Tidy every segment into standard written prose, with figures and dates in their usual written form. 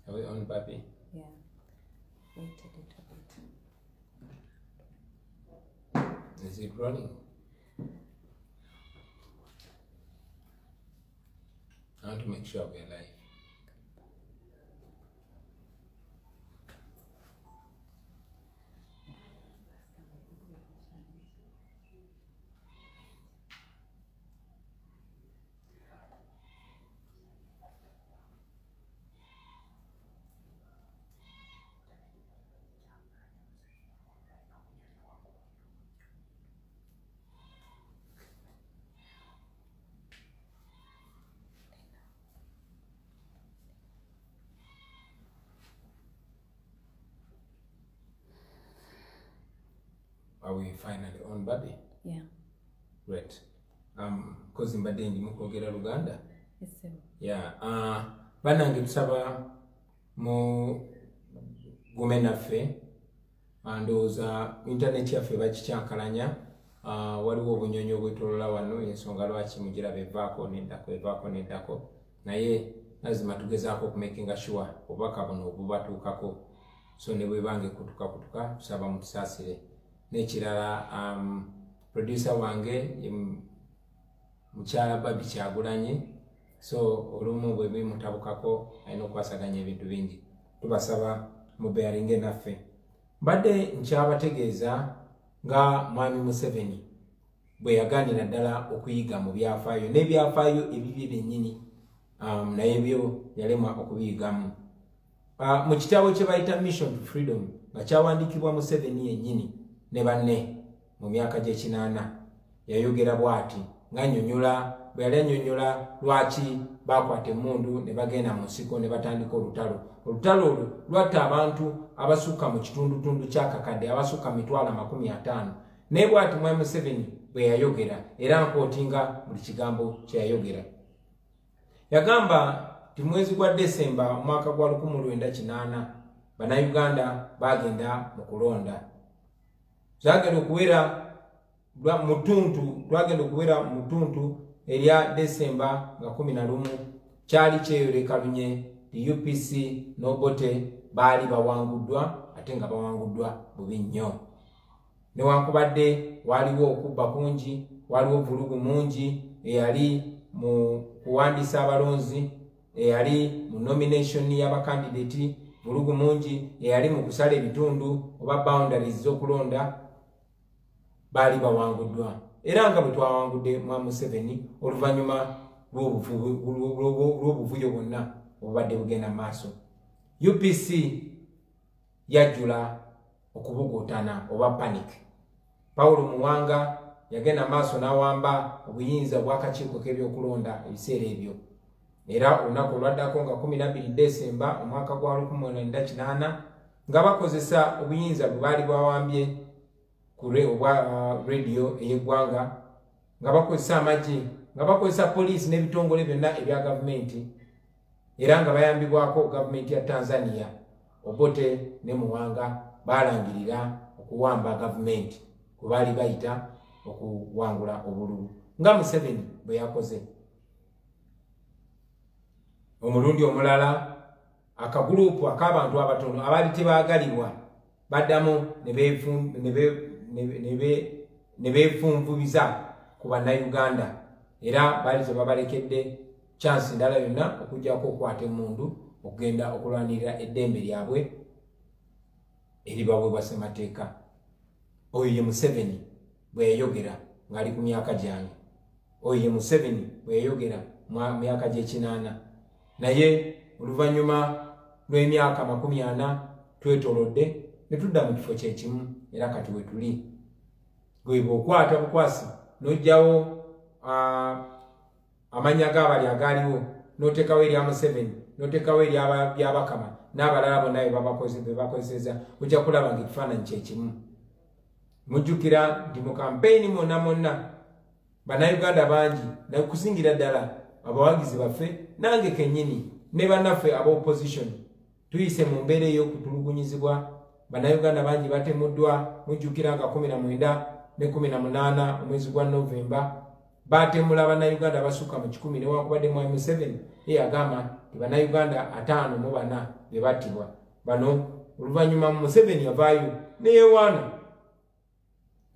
Are we on, Barbie? Yeah. Wait a little bit. Is it running? I want to make sure we're live. Are we finally on, Barbie? Yeah. Great. Kozi mbadde ndi mukwogera Luganda? Yes, sir. Yeah. Banange tusaba mu gume naffe. Ndowooza internet yaffe bakikyankalanya. Waliwo obunyonyi obwetoloola wano, ensonga lwaki mugiraba evaako neddako, evaako neddako. Naye lazima tugezaako okumakinga sure obubaka buno obubatuukako. So ne bwebange kutuka kutuka, tusaba mutusaasire. N'ekirala, producer wange mukyala Barbie Kyagulanyi, so olumu bwe bimutabukako alina okukwasaganya ebintu bingi. Tubasaba mubearinge naffe. Mbadde nkyabategeeza nga Mwami Museveni bwe yagaanira ddala okuyiga mu byafaayo n'ebyafaayo ebibye byennyini, naye byo yalemwa okubiyigamu. Mu kitabo kye bayita Mission to Freedom nga kyawandiikibwa Museveni yennyini ne banne mu myaka gy'ekinaana, yayogera bw'ati ng'annyonnyola bwe yali annyonnyola lwaki baakwata emmundu ne bagenda mu nsiko ne batandika olutalo. Olutalo olwo lwatta abantu abasukka mu kitundutundu ky'akakadde, abasukka 250,000. Naye bw'ati Mwami Museveni bwe yayogera, era nkootinga buli kigambo kye yayogera. Yagamba nti mwezi gwa Desemba omwaka gwa 1980 Bannayuganda baagenda mu kulonda. Twagenda okuwera mutuntu, twagenda okuwera mutuntu erya Desemba nga 11, kyali kyeyoleka lunye ti UPC n'Obote baali bawanguddwa, ate nga bawanguddwa bubi nnyo. Newankubadde waliwo okubba kungi, waliwo vulugu mungi eyali mu kuwandiisa abalonzi, eyali mu nomination y'abakandidati, vulugu mungi eyali mu kusala ebitundu oba boundaries z'okulonda, baali bawanguddwa. Era nga bwe twawangudde Mwami Museveni oluvannyuma lw'obuvuyo bwonna obubadde bugenda mu maaso. UPC yajjula okubuguutana oba panic. Paulo Muwanga yagenda maaso n'awamba obuyinza bw'akakiiko k'ebyokulonda ebiseera ebyo. Era olunaku olwaddako nga 12 Desemba omwaka gwa 1980 nga bakozesa obuyinza bwe baali bawambye ku radio ey'eggwanga, nga bakozesa amagye, nga bakozesa poliisi n'ebitongole byonna ebya gavumenti, era nga bayambibwako gavumenti ya Tanzania. Obote ne Muwanga baalangirira okuwamba gavumenti kwe baali bayita okuwangula obululu, nga Museveni bwe yakoze. Omulundi omulala akagulupu ak'abantu abatono abaali tebaagalibwa baddamu ne beefunvubiza ku Bannayuganda, era baali tebabalekedde chance ndala yonna okuggyako okukwata emmundu okugenda okulwanirira eddembe lyabwe eribaweebwa ssemateeka. Oyo ye Museveni bwe yayogera ng'ali ku myaka gyange. Oyo ye Museveni bwe yayogera mu myaka gy'ekinaana. Naye oluvannyuma lw'emyaka 40 twetoolodde ne tudda mu kifo kye kimu, era kati we tuli. Gwe bw'okwata bukwasi n'oggyawo amannya g'abali agaaliwo, n'oteekawo erya Museveni, n'oteekawo ery'Abakama n'abalala bonna be bakozesezza, ojja kulaba ng'ekifaananyi kye kimu. Mujjukira nti mu kampeyini mwonna mwonna Bannayuganda bangi, nakusingira ddala abawagizi baffe, nange kennyini ne bannaffe aba opposition, tuyise mu mbeera ey'okutulugunyizibwa. Bannayuganda bangi batemuddwa. Mujjukira nga 19 ne 18 omwezi gwa Novemba Batemula bannayuganda abasukka mu 100, newankubadde Mwami Museveni ye yagamba nti bannayuganda 54 be battibwa. Bano oluvannyuma Museveni yavaayo neyewaana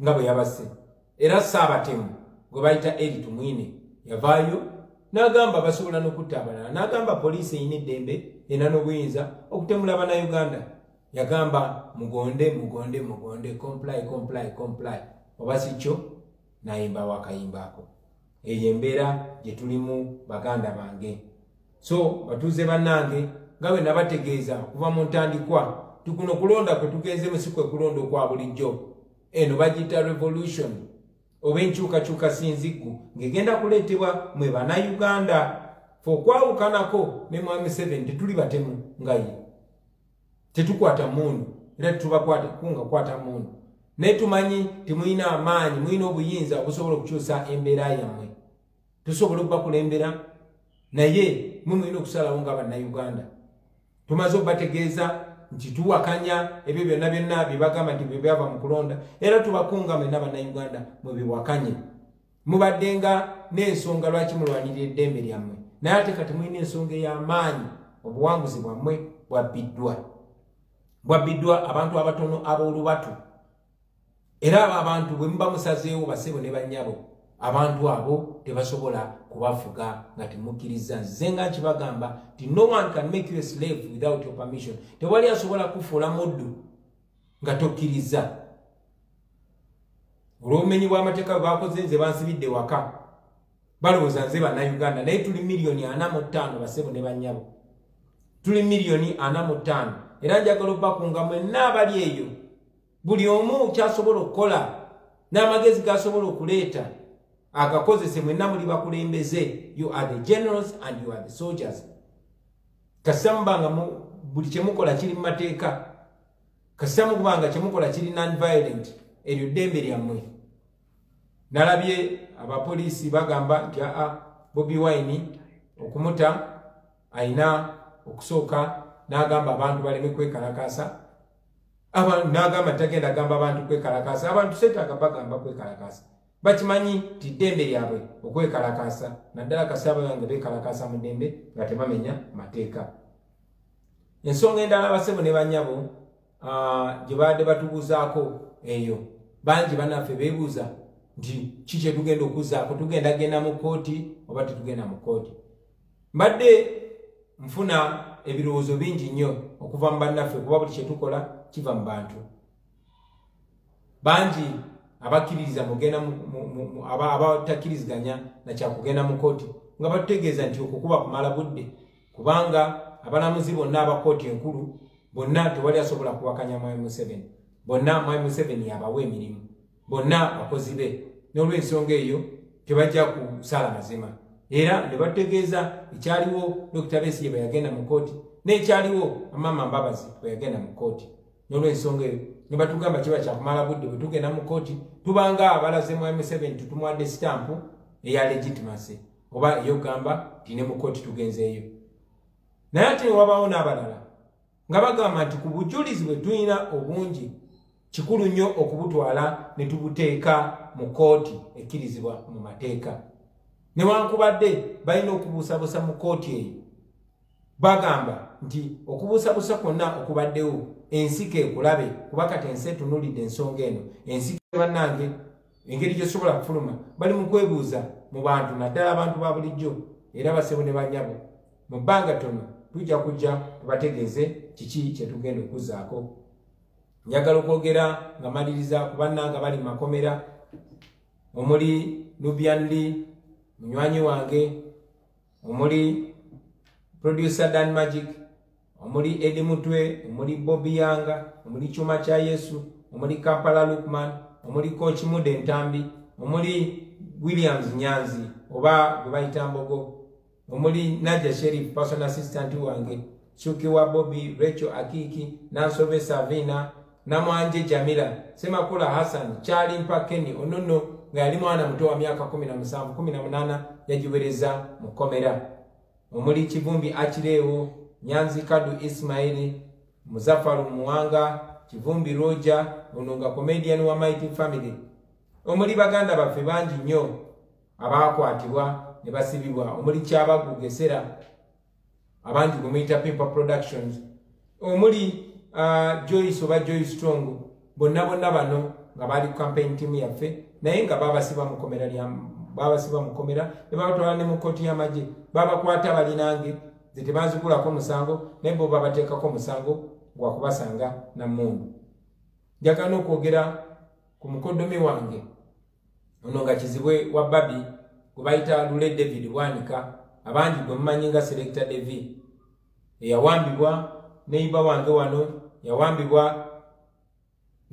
nga bwe yabasse. Era Ssaabatemu gwe bayita Eri Tumwine yavaayo n'agamba basobola n'okutta abalala, n'agamba poliisi erina eddembe erina n'obuyinza okutemula bannayuganda. Yagamba mugonde, mugonde, mugonde, comply, comply, comply, oba si kyo n'ayimbawo akayimba ako. Eyo embeera gye tulimu, baganda bange. So batuuze bannange, nga bwe nabategeeza okuva mu ntandikwa, tukuno kulonda kwe tugenzemu si kwe kulonda okwa bulijjo. Eno bagiyita revolution oba enkyukakyuka sinziggu ng'egenda kuleetebwa mwe bannayuganda. Fe okwawukanako ne Mwami Museveni, tetuli batemu nga ye, tetukwata mundu era tetubakunga kwata mundu, naye tumanyi timulina amaanyi, mulina obuyinza obusobola okukyusa embeera yammwe. Tusobola okubakulembera, naye mwe mulina okusalawo nga bannayuganda. Tumaze okubategeeza nti tuwakanya ebyo byonna byonna bye bagamba nti bye byava mu kulonda, era tubakunga mwenna bannayuganda mwebiwakanye. Mubaddenga n'ensonga lwaki mulwanirira eddembe lyammwe, naye ate kati mulina ensonga ey'amaanyi. Obuwanguzi bwammwe bwabbiddwa, bwabbiddwa abantu abatono ab'olubatu. Era abo abantu bwe muba musazeewo, basebo ne bannyabo, abantu abo tebasobola kubafuga nga temukkiriza. Nze nga nkibagamba nti no one can make you a slave without your permission. Tewali asobola kufuula muddu nga tokkiriza. Olw'obumenyi bw'amateeka bwe bakoze, nze bansibidde waka, balowooza nze bannayuganda, naye tuli 45 miliyoni, basebo ne bannyabo, tuli 45 miliyoni. Era njagala obbakunga mwenna abali eyo, buli omu kyasobola okukola n'amagezi gasobola okuleeta agakozese. Mwenna muli bakulembeze. You are the generals and you are the soldiers. Kasita mubanga buli kyemukola kiri mu mateeka, kasita mubanga kyemukola kiri non-violent, eryo ddembe lyammwe. Nalabye abapoliisi bagamba nti aa, Bobi Wine okumuta ayina okusooka n'agamba abantu baleme kwekalakasa, n'agamba tagenda gamba abantu kwekalakasa. Abantu setaaga bagamba kwekalakasa, bakimanyi ti ddembe lyabwe okwekalakasa, naddala kasaba bange bekalakasa mu ddembe nga tebamenya mateeka. Ensonga endala, basebo ne bannyabo, gye babadde batubuuzaako eyo, bangi bannaffe beebuuza nti ki kye tugenda okuzzaako, tugenda genda mu kooti oba tetugenda mu kooti? Mbadde nfuna ebirowoozo bingi nnyo okuva mu bannaffe, kuba buli kyetukola kiva mu bantu bangi abakkiririza mugenda, abatakkiriziganya nakyakugenda mu kooti, nga batutegeeza nti okwo kuba kumala budde, kubanga abalamuzi bonna aba kooti enkulu bonna tewali asobola kuwakanya Mwami Museveni, bonna Mwami Museveni yabawa emirimu, bonna bakozi be, n'olwensonga eyo tebajja kusala mazima. Era ne batutegeeza ekyaliwo Dr Besigye bwe yagenda mu kooti n'ekyaliwo Amama Mbabazi bwe yagenda mu kooti, n'olwensonga eyo ne batugamba kiba kyakumala budde. Bwe tugenda mu kooti tubanga abalaze Mwami Museveni tutumuwadde sitampu eya legitimacy oba eyokugamba ti ne mu kooti tugenzeeyo. Naye ate wabaawo n'abalala nga bagamba nti ku bujulizi bwe tulina obungi, kikulu nnyo okubutwala ne tubuteeka mu kooti ekkirizibwa mu mateeka, newankubadde balina okubuusabuusa mu kooti eyo. Bagamba nti okubuusabuusa kwonna okubaddewo, ensi keekulabe, kuba kati ensi etunuulidde ensonga eno. Ensi bannange, engeri gyesobola kufuluma, bali mu kwebuuza mu bantu, naddala abantu ba bulijjo. Era basebo ne bannyabo, mu bbanga ttono tujja kujja tubategeeze kiki kyetugenda okuzzaako. Njagala okwogera nga maliriza ku bannanga bali mu makomera, omuli Nubian Lee, munywanyi wange, omuli producer Dan Magic, omuli Edi Mutwe, omuli Bobi Yanga, omuli Kyuma kya Yesu, omuli Kampala Lukman, omuli Coach Mude Ntambi, omuli Williams Nyanzi oba gwe bayita Mbogo, omuli Naja Sherif, personal assistant wange, Shuki wa Bobi, Rachel Akiki, Nansobe Savina, Namwanje Jamila, Semakula Hassan, Charlie Mpakeni onono nga yali mwana muto wa myaka 17, 18 yagiwereza mu kkomera, omuli Kivumbi Akireewo, Nyanzi Kadu Ismaili, Muzafaru Muwanga, Kivumbi Roger ono nga comedian wa Mighty Family, omuli baganda baffe bangi nnyo. Abakwatibwa ne basibibwa omuli Kyabagu Gesera, abangi gwe muyita Pimpa Productions, omuli Joyce oba Joy Strong, bonna bonna bano nga bali ku campaign team yaffe, naye nga babasiba mu kkomera babasiba mu kkomera ne babatwala ne mu kkooti y'amagye. Babakwata balinange nze tebanzigulako musango, naye bo babateekako musango gwa kubasanga na mmundu. Njagala n'okwogera ku mukoddomi wange ono nga Kizibwe wa Babi gwe bayita Lule David Bwanika, abangi gwe mumanyi nga Selector Devi, eyawambibwa neiba wange wano, yawambibwa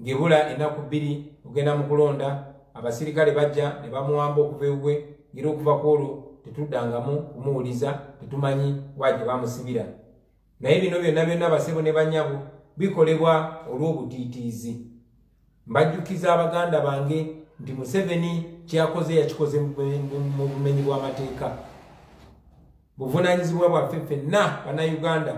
ng'ebula ennaku 2 ogenda mu kulonda. Abasirikale bajja ne bamuwamba okuva ewuwe, ng'era okuva ku olwo tetuddangamu kumuwuliza, tetumanyi wa gye bamusibira. Naye bino byonna byonna basebo ne bannyabo bikolebwa olw'obutiitiizi. Mbajjukiza abaganda bange nti Museveni kyakoze yakikoze mu bumenyi bw'amateeka. Buvunaanyizibwa bwaffe ffenna Bannayuganda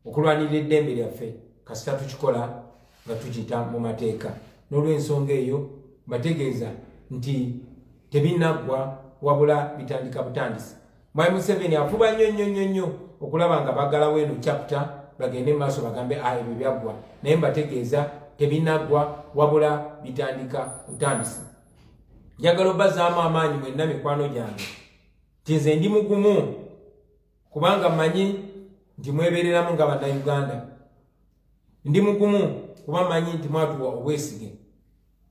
okulwanirira eddembe lyaffe, kasita tukikola nga tukiyita mu mateeka. N'olw'ensonga eyo mbategeeza nti tebinaggwa, wabula bitandika butandisi. Mwami Museveni afuba nnyo nnyo nnyo nnyo okulaba nga baggalawo eno chapter, bagende mu maaso bagambe ebyo byaggwa, naye mbategeeza tebinaggwa, wabula bitandika butandisi. Njagala obbazaamu amaanyi mwenna mikwano gyange nti nze ndi mugumu, kubanga mmanyi nti mwebeereramu nga Bannayuganda. Ndi mugumu kuba mmanyi nti mwatuwa obwesige,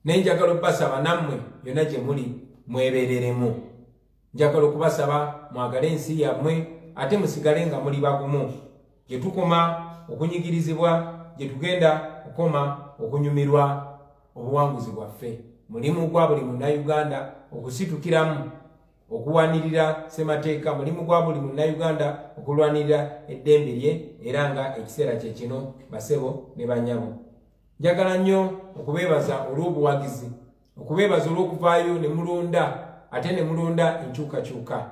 naye njagala obbasaba nammwe yonna gye muli mwebeereremu. Njagala okubasaba mwagale ensi yammwe, ate musigale nga muli bagumu. Gye tukoma okunyigirizibwa, gye tugenda okukoma okunyumirwa obuwanguzi bwaffe. Mulimu gwa buli Munnayuganda okusitukiramu okuwanirira ssemateeka, mulimu gwa buli Munnayuganda okulwanirira eddembe lye, era nga ekiseera kye kino basebo ne bannyabo. Njagala nnyo okubeebaza olw'obuwagizi, okubeebaza olw'okuvaayo ne mulonda, ate ne mulonda enkyukakyuka.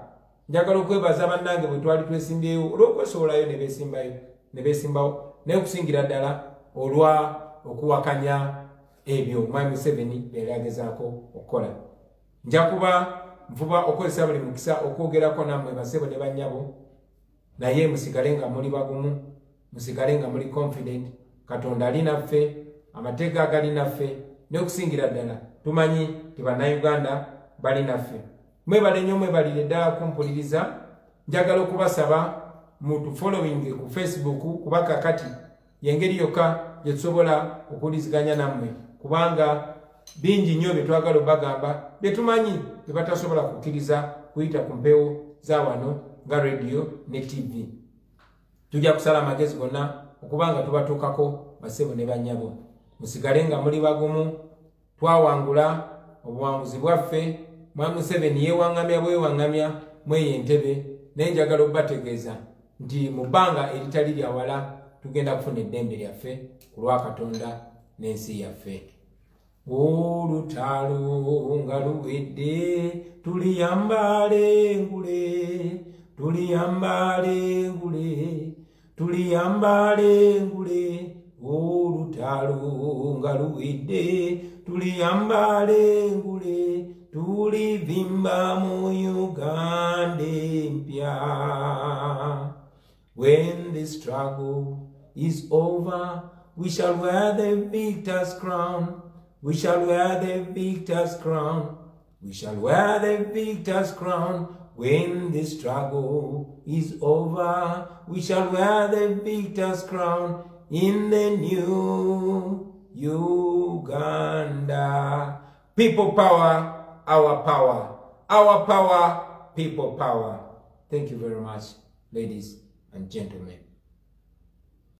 Njagala okwebaza bannange bwe twali twesimbyeyo olw'okwesowolayo ne beesimbawo, naye okusingira ddala olwa okuwakanya ebyo Mwami Museveni bye yali agezaako okukola. Nja kuba nfuba okukozesa buli mukisa okwogerako nammwe basebo ne bannyabo, naye musigale nga muli bagumu, musigale nga muli confident. Katonda ali naffe, amateeka agali naffe, n'okusingira ddala tumanyi nti Bannayuganda bali naffe. Mwebale nnyo, mwebalire ddala kumpuliriza. Njagala okubasaba mutufollowing ku Facebook, kuba kakati y'engeri yokka gye tusobola okuwuliziganya nammwe, kubanga bingi nnyo bye twagala obbagamba bye tumanyi bye batasobola kukkiriza kuyita ku mpewo za wano nga radio ne TV. Tujja kusala amagezi gonna okubanga tubatuukako basebo ne bannyabo. Musigale nga muli bagumu, twawangula obuwanguzi bwaffe. Mwami Museveni yeewaŋŋamya bwewaŋŋamya mweyo entebe, naye njagala obbategeeza nti mu bbanga eritali lya wala tugenda kufuna eddembe lyaffe ku lwa Katonda n'ensi yaffe. Olutalo nga luwedde tuliyambala engule, tuliyambala engule, tuliyambala engule. Olutalo nga luwedde tuliyambala engule, tulivimba mu Uganda empya. When the struggle is over, we shall wear the victor's crown. We shall wear the victor's crown. We shall wear the victor's crown. When the struggle is over, we shall wear the victor's crown in the new Uganda. People power, our power. Our power, people power. Thank you very much, ladies and gentlemen.